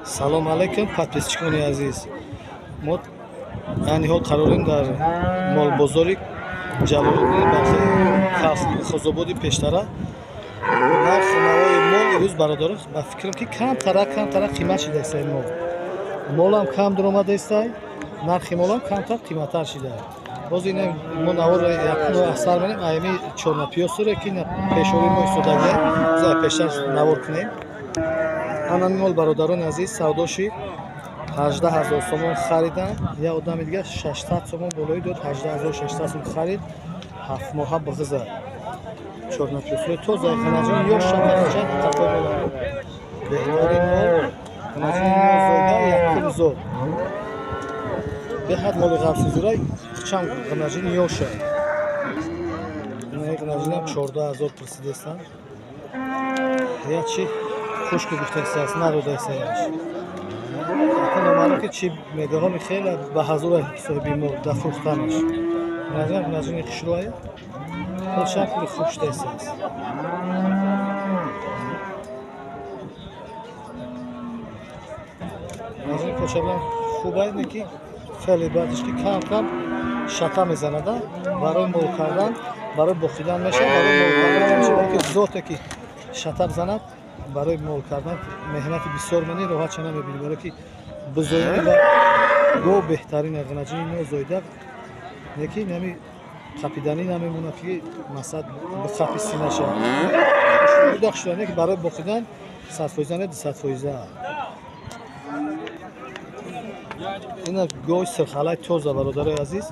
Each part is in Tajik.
Салом алейкум, подписчикони азиз. Мо айни ҳол қарорем дар молбозори Ҷалолиддини Балхӣ, Хозободи пештара. Нархи навои мол имрӯз, бародаро, ба фикрам, ки камтара камтара қимат шидаистай мол. Молам кам дуромадаистай, нархи молам камтар қиматтар шида. Боз ина мо наворро якумро асар менем, аями чорнапиёсуре ки пешови мо истодагия, пештар навор кунем. Анами мол, бародарони азиз, савдо шид. 18 000 сомон харидан. Як одами дигар 600 сомон болои дод, 18 600 сом харид. 7 моҳа биғиза. Чорнапиёсуре тоза, ғинаҷон ё шабахча қафои мола. Беҳтарин мол, ғинаҷони нозоида, якум зод. Беҳад моли ғафсизура, хчам ғинаҷини ёша. Инаи ғинаҷинам 14 000 пурсидестан. Я чи хушку гуфтаистааст, надодаистаяш. Номаълум ки чи мегаҳоми хеле ба ҳазура соҳиби мол дар фурӯхтанаш. Ғинаҷинам ғинаҷини хушрӯя. Пулшам пули хуб шудаистааст. Ғинаҷини почаблам хуб аст, не ки хеле баъдиш ки кам кам шата мезанада, барои мол кардан, барои боқидан мешавад, барои мол кардан намешавад, ки зоте ки шата бизанад, барои мол кардан меҳнати бисёр мени, роҳатша намебинӣ, барое ки бизоини ва гов беҳтарин ғинаҷини нозоида, не ки нами қапиданӣ намемонад, ки масад биқапи синаша. Хушрӯ, не ки барои боқидан 100%, не 200%. Ина гови сирхалаи тоза, бародарои азиз,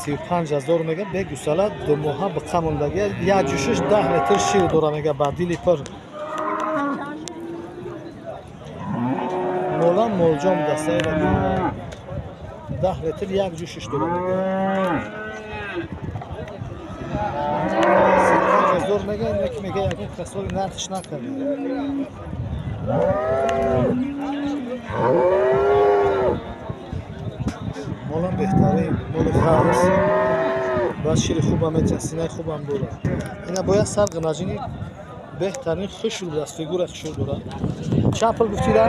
35 000 мега, бе гусала, 2 моҳа биқа мондагия, як ҷӯшиш 10 литр шир дора, мега, ба дили пир. Молам молҷон дастаира, 10 литр як ҷӯшиш дора, мега. 35 000 мега, не ки мега ягон касоли нархш накарда. Молам беҳтарин, моли ғафс. Баъд шири хубам метиҳад, синаи хубам дорад. Ина бояд сар ғинаҷини беҳтарин, хушрӯ аст, фигура хушрӯ дорад. Чанд пул гуфтида?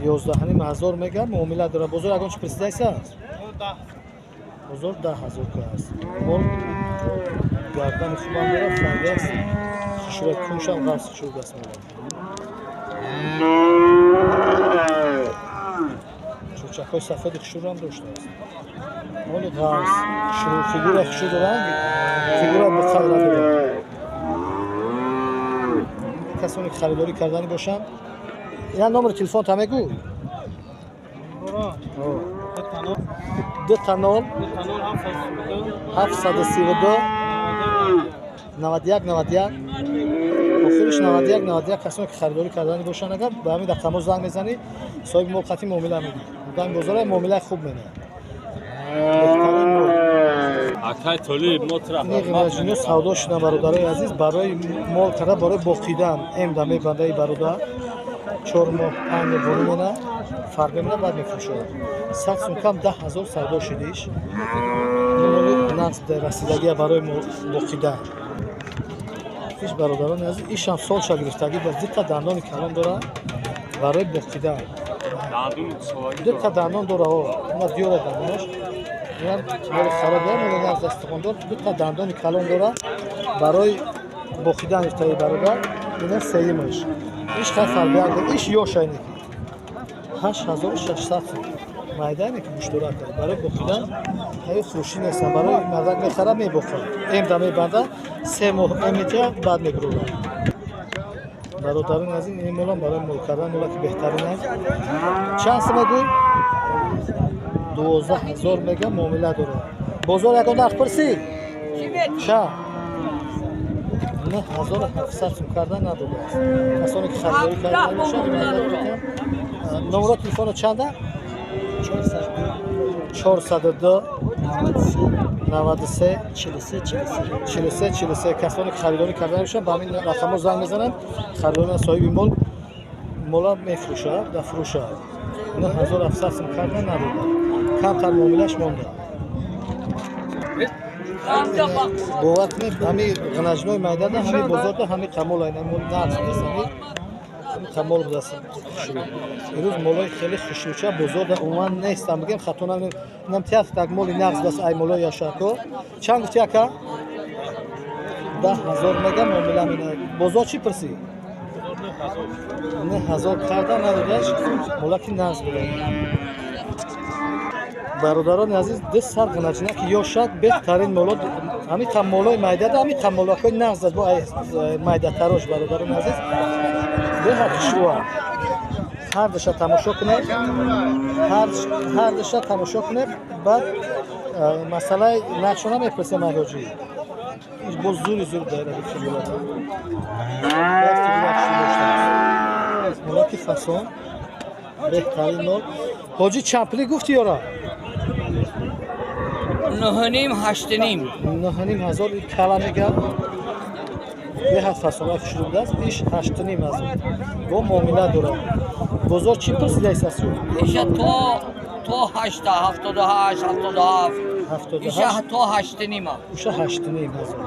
11 500 мега, муомила дорад. Бозор ягон чи пурсидаиса аст? Бозор 10 000 ка аст. Мол гардани хубам дорад, фарди аст. Хушрӯ, куншам ғафс хушрӯ аст молам. Чӯчакҳои сафеди хушрӯам доштааст. Моли ғафс, хушрӯ, фигура хушрӯ дорад, фигура биқадра дорад. Касоне ки харидорӣ карданӣ бошанд, ина номери телефонта мегӯй? 00 732 91 91, охириш 91 91. Касоне ки харидорӣ карданӣ бошанд, агар ба ҳамин рақамҳо занг мезанӣ, соҳиби мол қатъи муомила медиҳад. Дар бозора муомилаи хуб менояд. Беҳтарин мол. Акай Толиб, мо тра Ин ғинаҷино савдо шудан, бародарои азиз, барои мол карда, барои боқидан эмда мебандаи бародар, 4 моҳ, 5 моҳ болӣ мена, фарқ мемона, баъд мефурӯшад. 100 сум кам 10 000 савдо шудиш. Ин моли нақд расидагия барои боқидан. Иш, бародарони азиз, ишам солша гирифтагӣ, дута дандони калон дорад, барои боқидан. Дута дандон дора, ина диёра дандонаш. Инам моли хароб, моли нағз дастухондор, дута дандони калон дора, барои боқидан гирифтаи бародар. Ина сеюмаш. Иш хай фарбиак, иш ёша, инеки. 8600 сум. Майдане ки гӯштдора кард. Барои боқидан ҳаё фурӯшӣ нестан. Барои мардак мехара, мебоқад. Эмда мебанда, 3 моҳ эм метиҳад, баъд мебурорад. Бародарони азиз, ин молам барои мол кардан, мола ки беҳтарин аст. Чанд сум мегӯй? 12 000 мега, муомила дорад. Бозор ягон нарх пурсӣ? Чанд? 9700 сум кардан надодааст. Касоне ки харидорӣ кардан бошанд, номеро телефоно чанда? 402 93 43 43. 43 43. Касоне ки харидорӣ кардан бошанд, ба ҳамин рақамҳо занг мезананд. Харидорӣ, соҳиби мол мола мефурӯшад, дар фурӯшад. 9700 сум кардан надодад. Камтар муомилаш монда. Бовар кунед, ҳами ғинаҷинои майдада, ҳами бозорда, ҳами қамол, ай мол нағз нест, ҳами Ҳамин мол будаст хушрӯ. Имрӯз молои хеле хушрӯча бозор да умуман нестам, бигем, хато намем. Инам тяф так моли нағз даст, ай молои яшако. Чанд гуфти, ака? 10 000 мега, муомила мена. Бозор чӣ пурсӣ? 9000 карда надодаш, молаки нағз буда. Бародарони азиз, ду сар ғинаҷина ки ёшак, беҳтарин моло, ҳамин та молои майдада, ҳамин та молакҳои нағз аст, бо майдатарош. Бародарони азиз, беҳад хушрӯа. Ҳар душа тамошо кунед, ҳар душа тамошо кунед. Баъд масъалаи нақшона мепурсем. Ай ҳоҷӣ, боз зури зур дайра. Молаки фасон, беҳтарин мол. Ҳоҷӣ, чанд пулӣ гуфти ёра? 9.5, 8.5. 9,5 ҳазор кала мегап, беҳад фасона, хушрӯ будааст. Иш 8,5 ҳазор, бо муомила дорад. Бозор чӣ пурсидаистасю? Иша то ҳашта, 78, 77. 78. Иша то 8.5-а. Уша 8,5 ҳазор.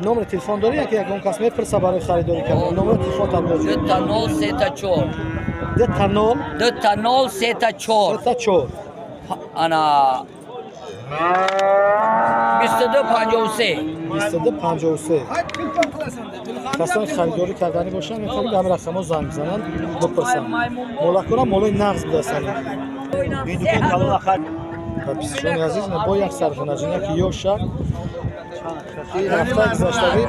Номери телефон дорӣ, яке ягон кас мепурса барои харидорӣ кардан, номери телефон табоҷ? 00 3 4. 00. 00 3 4. 3 4. Ана 22 53. 22 53. Касоне харидорӣ карданӣ бошанд, метавонанд ба ҳамин рақамҳо занг бизананд, бипурсанд. Молакора молои нағз будастанд. Подписчикони азиз, бо як сарғинаҷина ки ёша. Ҳафтаи гузаштагӣ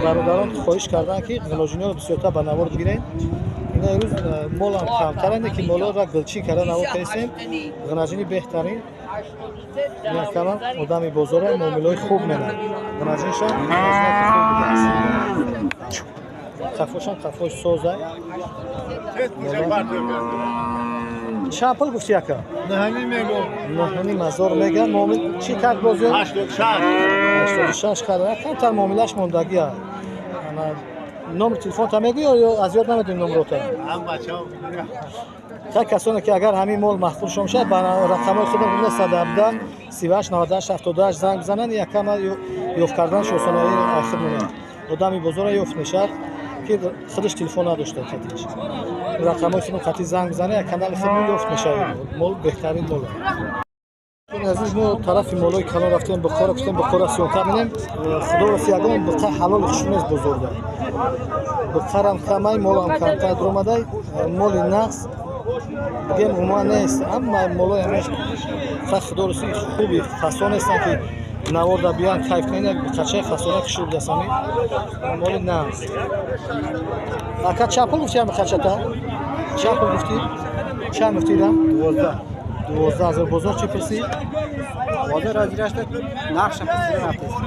бародарон хоҳиш карданд, ки ғилоҷиниро бисёртар ба навор бигирем. Ина имрӯз молам камтар, ине ки молоро гулчин карда навор кардистем. Ғинаҷини беҳтарин, якама одами бозора, муомилаҳои хуб менад. Ғинаҷиншон ғинаҷинаки хуб будааст, қафошам қафои соза. Чанд пул гуфти, ака? 9,5 ҳазор меган. Муомил чӣ кард бозё? 86 кард, камтар муомилаш мондагия. Номери телефонта мегӯ ё аз ёд намедонӣ номерота? Та касоне ки агар ҳамин мол маҳқулшон шавад, ба рақамҳои худам 917 38 98 78 занг бизананд. Якама ёфт карданаш осонаи ахир мемонад. Одами бозора ёфт мешавад, ки худаш телефон надошта, қатиш рақамҳои худам қатӣ занг бизанад, як канали худмон ёфт мешавад. Мол беҳтарин мол. Азиз, мо тарафи молои калон рафтем, бухоро кутем, бухоро съёмка менем. Худо рост, ягон буқа ҳалоли хушрӯ нест бозорда. Буқарам камай, молам камтар дуромадай. Моли нағз бигем, умуман нест. Амма молои ҳамаш фа, худо рости, хуби фасон нестанд, ки наворда биён, кайф кунед. Буқачаи фасона хушрӯ будастами, моли нағз. Ака, чанд пул гуфти ҳами буқачата? Чанд пул гуфтӣ? Чанд гуфтӣ? Дам 12 000. Бозор чӣ пурсӣ? Бозор ҳозир нархша пурсида рафтаст.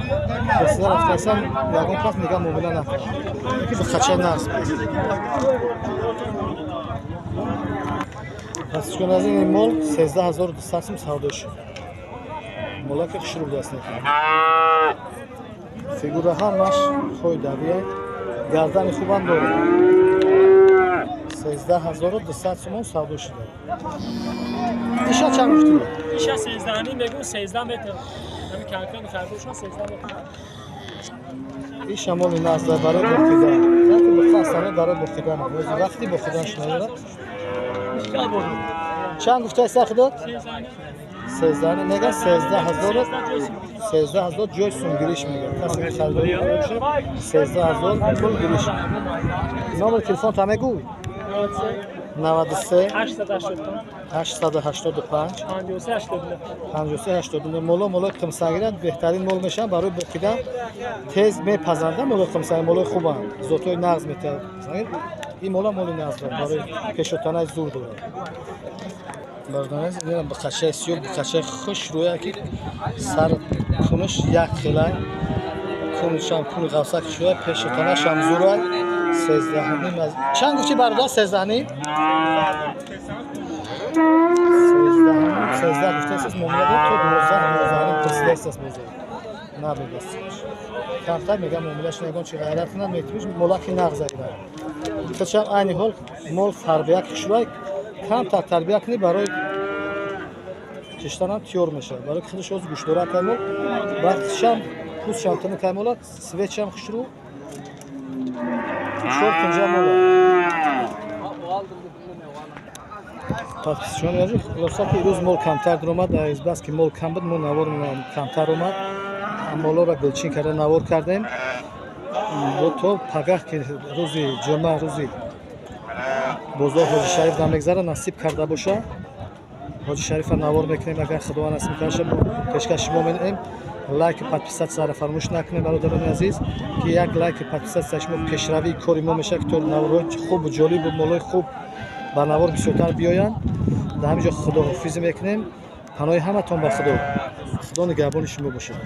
Пурсида рафтаистам, ягон кас мега муомила накард, ки буқачаи нағз буд. Пас чун аз ин мол 13 200 сум савдо шуд. Молаки хушрӯ будааст, фигура ҳамаш хои давия, гардани хубам дорад. 13 200 сумон савдо шуда. Иша чанд гуфтӣ? Иша 13.5 мегӯ, 13 метр. Ҳамин конкрет харидошон 13 метр. Иша моли нағза барои боқидан. Буқа астана барои боқидан, вақти боқиданш надорад. Чанд гуфтаи сахидод? 13 мега, 13 000, 13 000 ҷои сумгириш мега. Касе ки харидорӣ бошад, 13 000 пул гириш. Номери телефон та мегӯй? 93 885 53 89. Моло молои қимсангиранд, беҳтарин мол мешаванд барои боқидан, тез мепазанда. Молои қимсангир молои хубанд, зотҳои нағз метиҳад. Ин мола моли нағз барои пешотанаи зур дорад. Бародарон, буқачаи сиёҳ, буқачаи хушрӯя, ки сар кунаш як хела, куншам куни ғавсак шуда, пешотанашам зура. 13.5 аз чанд гуфти, бародар? 13.5, 13.5, 13 гуфтаистас, муомила дорад то 12, 12.5 пурсидаистас. Бозор набудаст, камтар мегам муомилаш, ягон чи ғайрат кунад, метимиш молаки нағза гирад. Худшам айни ҳол мол фарбияк хушрӯй, камтар тарбия кунӣ, барои киштанам тиёр мешавад. Барои худаш оз гӯштдора каймол, баъдшам пӯстшам тини каймола, свечам хушрӯ, чор кунҷа мола. Подписчикони азиз, хулоса ки ирӯз мол камтар даромад. Аз бас ки мол кам буд, мо навор камтар омад. Молоро гулчин карда навор кардем. Бо то пагаҳ, ки рӯзи ҷумъа, рӯзи бозор Ҳоҷи Шариф дар мегзара, насиб карда боша, Ҳоҷи Шарифа навор мекунем. Агар Худованд насиб карда, мо пешкаш шумо менем. Лайк, подписаться ро фаромӯш накунем, бародарони азиз, ки як лайк, подписаться шумо пешравии кори мо мешавад, ки то наворҳои хубу ҷолибу молои хуб ба навор бисёртар биёянд. Дар ҳамин ҷо худоҳофизӣ мекунем. Паноҳи ҳаматон ба Худо. Худо нигаҳбони шумо бошад.